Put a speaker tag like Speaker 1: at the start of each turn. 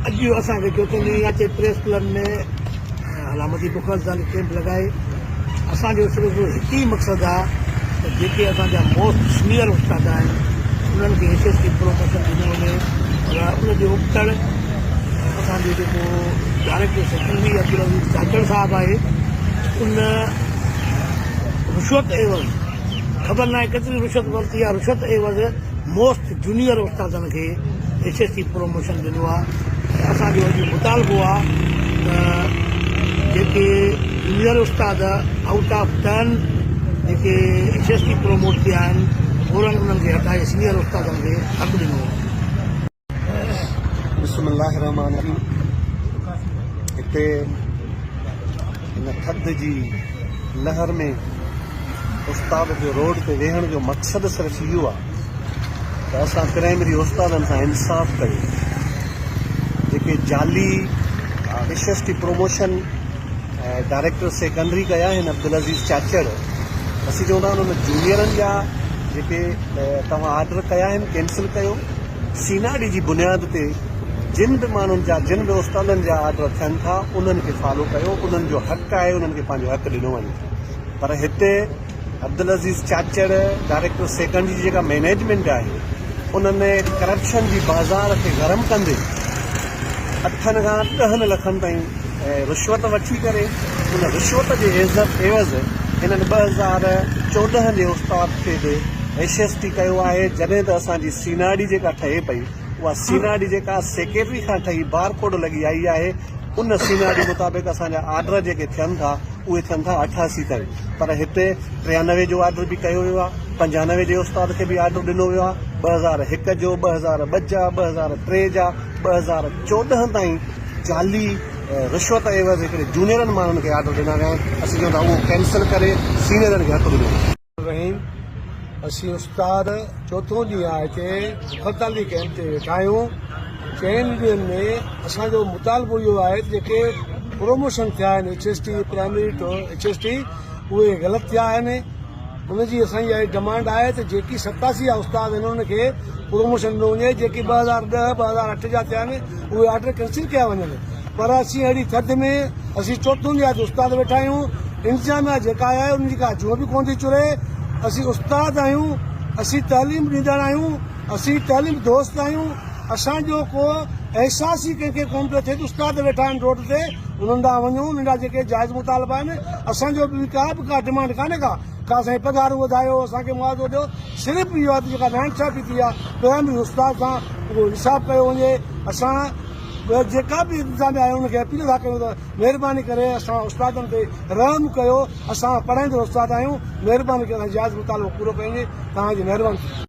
Speaker 1: اڄ اسان کي چوٿين ڏينهن اچي پريس ڪلب ۾ علامتي بک هڙتال ڪيمپ لڳائي اسان جو صرف هڪ ئي مقصد آ ته جيڪي اسان جا موسٽ سينيئر استاد آهن انهن کي ايس ايس ٽي پروموشن ڏنو وڃي پر ان جي ابتڙ اسان جو جيڪو ڊائريڪٽر سيڪنڊري عبدالعزيز چاچڙ صاحب آهي ان رشوت عيوض خبر ناهي ڪيتري رشوت ورتي آ رشوت عيوض موسٽ جونيئر استادن کي ايس ايس ٽي پروموشن ڏنو آ ۽ اسان جو اڄ مطالبو آ ته جيڪي جونيئر استاد آئوٽ آف ٽرن جيڪي ايس ايس ٽي پروموٽ ٿيا آهن فورن انهن کي هٽائي سينيئر استادن کي حق ڏنو وڃي.
Speaker 2: بسم الله الرحمٰن الرحيم هتي هن ٿڌ جي لهر ۾ استاد جو روڊ تي ويهڻ جو مقصد صرف اهو آ ته اسان پرائمري استادن سان انصاف ڪيو جيڪي جعلي S S T promotion director secondary ڪيا آهن عبدالعزيز چاچڙ اسين چون ٿا انهن جونيئرن جا جيڪي توهان آرڊر ڪيا آهن ڪينسل ڪيو سيناڊي جي بنياد تي جن به ماڻهن جا جن به استادن جا آرڊر ٿين ٿا انهن کي فالو ڪيو انهن جو حق آهي انهن کي پنهنجو حق ڏنو وڃي پر هتي عبدالعزيز چاچڙ ڊائريڪٽر سيڪنڊ جي جيڪا مئنيجمينٽ آهي ان ۾ ڪرپشن جي بازار کي گرم ڪندي اٺن کان ڏهن لکن تائين رشوت وٺي ڪري ان رشوت جي عيوض هنن 2014 جي استاد کي به ايس ايس ٽي ڪيو آهي جڏهن ته اسان جي سيناڊي جيڪا ٺهي پئي اها سيناڊي جيڪا سيڪريٽري کان ٺهي بار ڪوڊ لڳي آئي آهي ان سيناڊي مطابق اسان جا آرڊر جيڪي ٿين ٿا اهي ٿين ٿا 88 تائين پر هتي 93 جو آرڊر به ڪيو ويو آهي، 95 جي استاد کي به آرڊر ڏنو ويو آهي، 2001 جو، 2002 جا، 2003 جا، 2014 تائين جعلي رشوت عيوض هڪڙي جونيئرن ماڻهن کي آرڊر ڏنا ويا آهن، اسين چئون ٿا اهو ڪينسل ڪري سينيئرن کي حق ڏنو وڃي.
Speaker 3: رحيم، اسين استاد چوٿون ڏينهن آهي هتي هڙتالي ڪئمپ تي ويٺا آهيون، چئن ڏينهن ۾ اسان جو مطالبو اهو آهي ته جيڪي پروموشن ٿيا آهن H S T primary to H S T اهي غلط ٿيا آهن ان جي اسان جي اها ڊمانڊ آهي ته جيڪي 87 جا استاد آهن انهن کي پروموشن ڏنو وڃي جيڪي 2010 2008 جا ٿيا آهن اهي آرڊر ڪينسل ڪيا وڃن پر اسين اهڙي ٿڌ ۾ اسين چوٿون ڏينهن آهي استاد ويٺا آهيون انتظاميا جيڪا آهي ان جي ڪا جونء به ڪونه ٿي چري اسين استاد آهيون اسين تعليم ڏيندڙ آهيون اسين تعليم دوست آهيون اسان جو ڪو احساس ئي ڪنهن کي ڪونه پيو ٿئي ته استاد ويٺا آهن روڊ تي انهن ڏانهن وڃون انهن جا جيڪي جائز مطالبا آهن اسان جو ٻي ڪا به ڪا ڊمانڊ ڪانهي ڪا ڪا اسان جي پگهارون وڌايو اسان کي معاوضو ڏيو صرف اهو آهي ته جيڪا ناانصافي ٿي آهي پرائمري استاد سان اهو انصاف ڪيو وڃي اسان جيڪا به انتظاميا آهي ان کي اپيل ٿا ڪيون ته مهرباني ڪري اسان استادن تي رحم ڪيو اسان پڙهائيندڙ استاد آهيون مهرباني ڪري اسان جو جائز مطالبو پورو ڪيو وڃي توهان جي مهرباني ٿيندي.